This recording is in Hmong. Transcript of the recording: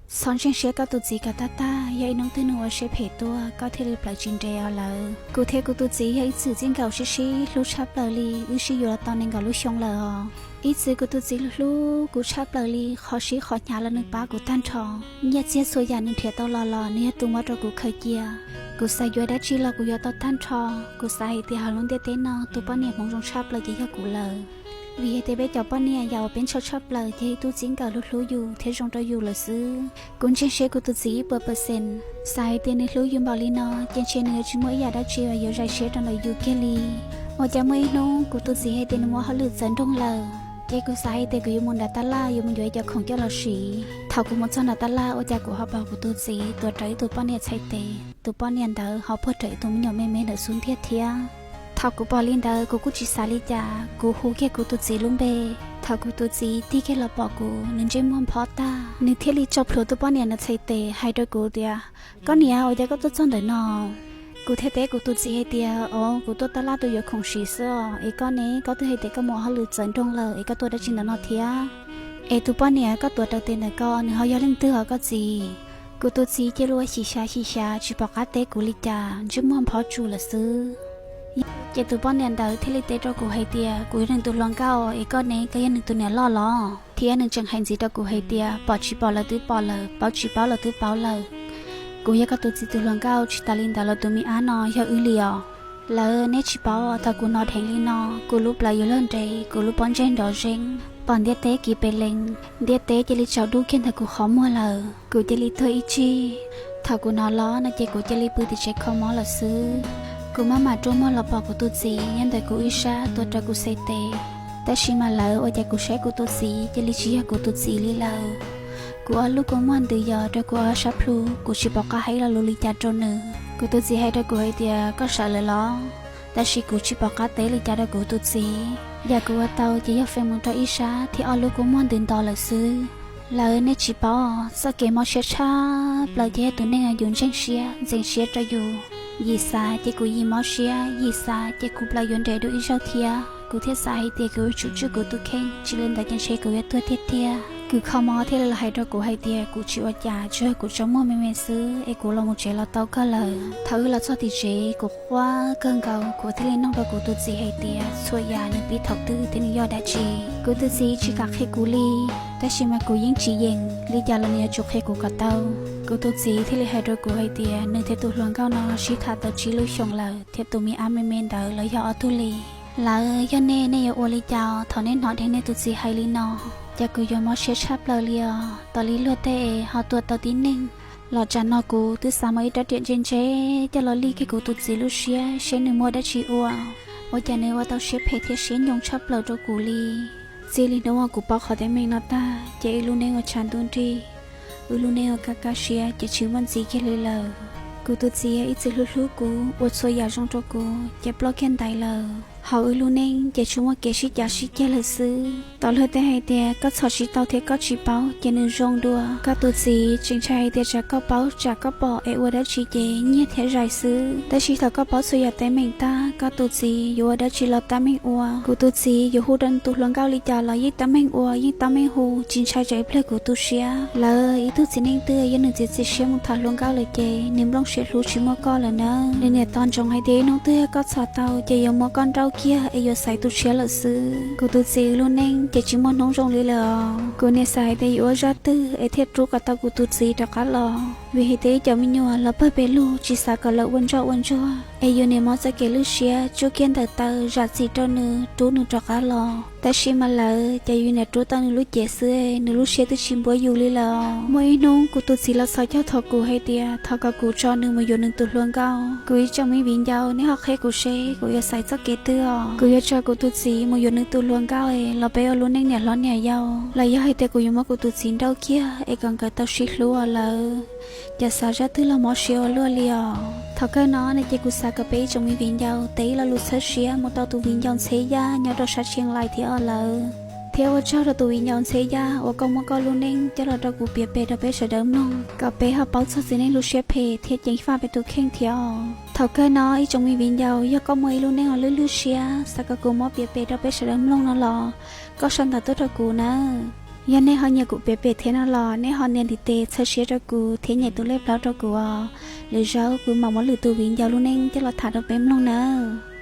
Txhob ntseeg siab koj tus txiv kom tag tag, yog ib hnub twg nws ua siab phem tuaj koj thiaj li plawv tsis nres os lawm. Kuv thiab kuv tus txiv yog ib txwm txij nkawm sib sib hlub tshaj plaws li, wb sib yuav los tau nees nkaum lub xyoo lawm os. Ib txwm kuv tus txiv hlub hlub kuv tshaj plaws li, qhov sib qhov hnyav los nws pab kuv tag nrho. Nyiaj txiag txhua yam nws nrhiav tau los los nws yog tus muab rau kuv khaws cia. Kuv xav yuav dab tsi los kuv yuav tau tag nrho. Kuv xav hais tias hauv lub ntiaj teb no tus poj niam hmoov zoo tshaj plaws ces yog kuv lawm. Vim hais tias peb cov poj niam yam uas peb ntshaw txhawj plaws ces ib tug txij nkawm hlub hlub yus thiab zoo rau yus lawm xwb. Kuv ntseeg siab kuv tus txiv ib puas percent. Xav hais tias nws hlub yus npaum li no ces ntshe nws yuav tsis muaj ib yam dab tsi uas yuav zais siab rau ntawm yus kiag li. Ua cas muaj ib hnub kuv tus txiv hais tias nws muaj hauj lwm txawv nroog lawm, ces kuv xav hais tias kuv yuav mus nram tab laj yuav mus yuav ib co khoom coj los siv. Thaum kuv mus txog nram tab laj ua cas kuv ho pom kuv tus txiv tuav rawv ib tug poj niam txhais tes, tus poj niam ntawd ho puag rawv ib tug me nyuam me me ntawm xub ntiag thiab. Thaum kuv pom li ntawd kuv kuj tsis xav li cas, kuv hu kiag kuv tus txiv lub npe. Thaum kuv tus txiv tig kiag los pom kuv, nws ntsej muag nphob tag, nws thiaj li tso plhuav tus poj niam ntawd txhais tes hais rau kuv tias, koj niam, ua cas koj tuaj txog ntawm no? Kuv thiaj teb kuv tus txiv hais tias, o, kuv tuaj tab laj tuaj yuav khoom siv xwb os, es koj ne, koj twb hais tias koj mus ua hauj lwm txawv nroog lawm es koj tuaj dab tsi ntawm no thiab? Es tus poj niam koj tuav rawv tes ntawm ko nws ho yog leej twg os koj txiv? Kuv tus txiv cia li ua xyim xyav xyim xyav tsis pom qab teb kuv li cas, ntsej muag nphob tsuj lawm xwb. Ces tus poj niam ntawd thiaj li teb rau kuv hais tias, kuv yog nws tus hluas nkauj es koj ne, koj yog nws tus niam loj los? Thiab nws tseem hais ntxiv rau kuv hais tias, pom tsis pom lawv twb pom lawm, paub tsis paub lawv twb paub lawm. Kuv yog koj tus txiv tus hluas nkauj, tsis tas li ntawd los tus me ab no yog wb li os. Lawv neb tsis paub, thaum kuv hnov dheev li no, kuv lub plawv yuav luag nres, kuv lub pob ntseg nrov zeeb, pom ntiaj teb kiv pes lees, ntiaj teb cia li tsaus dub kiag ntawm kuv qhov muag lawm, kuv cia li tuag ib tsig. Thaum kuv hnov los no ces kuv cia li pw tim tsev kho mob lawm xwb. Kuv maj mam rua muag los pom kuv tus txiv nyob ntawm kuv ib sab tuav rawv kuv txhais tes, tab sis mas lawv ua cas kuv saib kuv tus txiv cia li tsis yog kuv tus txiv li lawm. Kuv ob lub kua muag ntws yos rau kuv ob sab plhu, kuv tsis pom qab hais lo lus li cas rau nws. Kuv tus txiv hais rau kuv hais tias, koj sawv lawm los? Tab sis kuv tsis pom qab teb li cas rau kuv tus txiv. Yam kuv ua tau ces yog feem mus rau ib sab thiab ob lub kua muag ntws nto lawm xwb. Lawv neb tsis paub, txoj kev mob siab tshaj plaws ces yog tus neeg uas yus ntseeg siab ntxeev siab rau yus. Yim xav ces kuv yim mob siab, yim xav ces kuv plawv yuav nres dua ib zaug thiab. Kuv thiaj xav hais tias kuv yuav tsum tswj kuv tus kheej, tsis li ntawd ces ntshe kuv yuav tuag tiag tiag. Kuv kho mob thiaj li los hais rau kuv hais tias kuv tsis ua cas, tsuas yog kuv tsaus muag me me xwb es kuv los mus tsev los tau kawg lawm. Thaum wb los txog tim tsev kuv quaj kawg nkaus, kuv thiaj li nug rau kuv tus txiv hais tias txhua yam nws pib thaum twg thiab nws yog dab tsi. Kuv tus txiv tsis kam qhia kuv li, tab sis mas kuv yeej tsis yeem, li cas los nws yuav tsum qhia kuv kom tau. Kuv tus txiv thiaj li hais rau kuv hais tias nws thiab tus hluas nkauj no sib tham tau tsib lub xyoos lawm thiab tus me ab me me ntawd los yog ob tug li. Lawv yog nej, nej yuav ua li cas thaum nej hnov dheev nej tus txiv hais li no? Cas kuv yuav mob siab tshaj plaws li os, tos li luag tej es ho tua tau tib neeg. Los tsam no kuv twb xav muab ib rab riam ntse ntse coj los lij kiag kuv tus txiv lub siab seb nws muaj dab tsi ua, ua cas nws ua tau siab phem thiab siab ncoo tshaj plaws rau kuv li. Txij li hnub uas kuv paub qhov teeb meem no tag ces wb lub neej ua tshav ntuj nrig, wb lub neej ua kaj kaj siab ces tsis muaj ntxiv kiag li lawm. Kuv tus txiv ib txwm hlub hlub kuv, ua txhua yam zoo rau kuv ces ploj kiag ntais lawm. Hauv wb lub neej ces tsuas muaj kev sib cav sib ceg lawm xwb. Tos luag tej hais tias koj txhom tsis tau thiab koj tsis paub ces nws zoo dua. Koj tus txiv tseem ntshai hais tias tsam koj paub tsam koj pom es ua dab tsi ces nyiag thiab zais xwb, tab sis thaum koj paub txhua yam teeb meem tag, koj tus txiv yuav ua dab tsi los tab meeg ua. Kuv tus txiv yuav hu rau nws tus hluas nkauj li cas los yeej tab meeg ua, yeej tab meeg hu, tsis ntshai tsam ib pliag kuv tu siab. Lawv ib tug txiv neej twg yog nws txiav txim siab mus tham hluas nkauj lawm ces nws nplooj siab hlub tsis muaj koj lawm na. Nws niam tos ntsoov hais tias ib hnub twg yog koj txhom tau ces yuav muab koj nrauj kiag es yuav xaiv tu siab lawm xwb. Kuv tus txiv lub neej ces tsis muaj hnub zoo li lawm os. Kuv niam xav hais tias yuav ua zaj twg es thiaj rub kom tau kuv tus txiv rov qab los, vim hais tias ib cov me nyuam los pawg pes lug tsis xav kom lawv ua ntsoj ua ntsuag, es yus niam muab txoj kev lwj siab tsuj kiag ntawm taw zam txim rau nws, rub nws rov qab los. Tab sis mas lawv ces yus niam rub tau nws lub cev xwb, nws lub siab twb tsis npuab yus li lawm os. Muaj ib hnub kuv tus txiv los xav cog thov kuv hais tias thov kom kuv tso nws mus yuav nws tus hluas nkauj. Kuv ib tsoom me viv ncaus, nej ho qhia kuv seb kuv yuav xaiv txoj kev twg os. Kuv yuav tso kuv tus txiv mus yuav nws tus hluas nkauj es los peb ua lub neej niam hlob niam yau, los yog hais tias kuv yuav muab kuv tus txiv nrauj kiag es kom nkawd tau sib hlub os lawv. Cas xav zaj twg los mob siab ua luaj li os. Thaum kawg no no ces kuv xav kom peb ib tsoom me viv ncaus tev ib lo lus txhawb siab mus rau tus viv ncaus Ntxheb Yaj nyob rau sab Tsheej Lais thiab os lawv. Thiab ua tsaug rau tus viv ncaus Ntxheb Yaj uas koj muab koj lub neej coj los rau kuv piav pem rau peb sawv daws mloog, kom peb ho paub txog txiv neej lub siab phem thiab ceev faj peb tus kheej thiab os. Thaum kawg no ib tsoom me viv ncaus, yog koj muaj ib lub neej uas lwj lwj siab xav kom kuv muab piav pem rau peb sawv daws mloog no los koj sau ntawv tuaj rau kuv nawb. Yog nej ho nyiam kuv piav pem thiab no los nej ho nias ntiv tes txhawb siab rau kuv thiab nyem tus lej plaub rau kuv os. Lwm zaus kuv mam muab lwm tus viv ncaus lub neej coj los tham rau peb mloog nawb.